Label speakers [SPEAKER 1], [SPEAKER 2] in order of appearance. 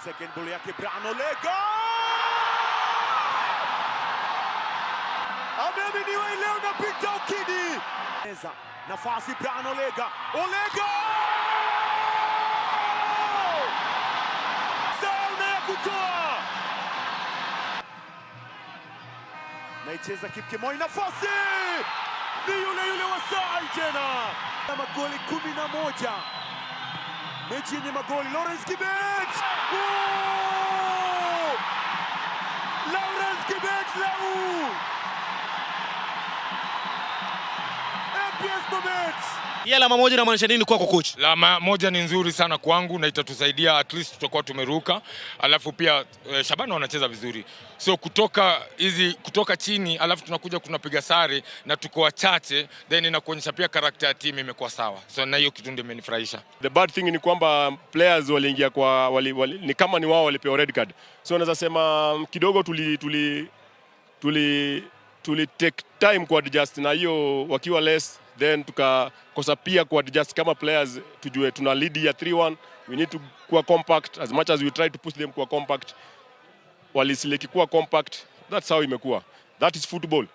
[SPEAKER 1] Second ball yake Brian Olega ameaminiwa leo na Peter Okidi. Eza nafasi Brian Olega, Olega sauna ya kutoa naicheza Kipkemoi, nafasi ni yule yule wa Sai tena na magoli 11 mechi yenye magoli. Lawrence Kibet! Oh! Lawrence Kibet lau APS Bomet.
[SPEAKER 2] Hii alama moja inamaanisha nini kwako coach?
[SPEAKER 3] Alama moja ni nzuri sana kwangu na itatusaidia at least tutakuwa tumeruka. Alafu pia Shabana wanacheza vizuri, so kutoka hizi kutoka chini, alafu tunakuja tunapiga sare na tuko wachache, then inakuonyesha pia character ya timu imekuwa sawa, so na hiyo kitu ndio imenifurahisha.
[SPEAKER 4] The bad thing ni kwamba players waliingia kwa wali, ni kama ni wao walipewa red card, so naweza sema kidogo tuli take time ku adjust na hiyo wakiwa less, then tukakosa pia ku adjust kama players, tujue tuna lead ya 3-1, we need to kuwa compact as much as we try to push them kuwa compact, walisileki kuwa compact. That's how imekuwa, that is football.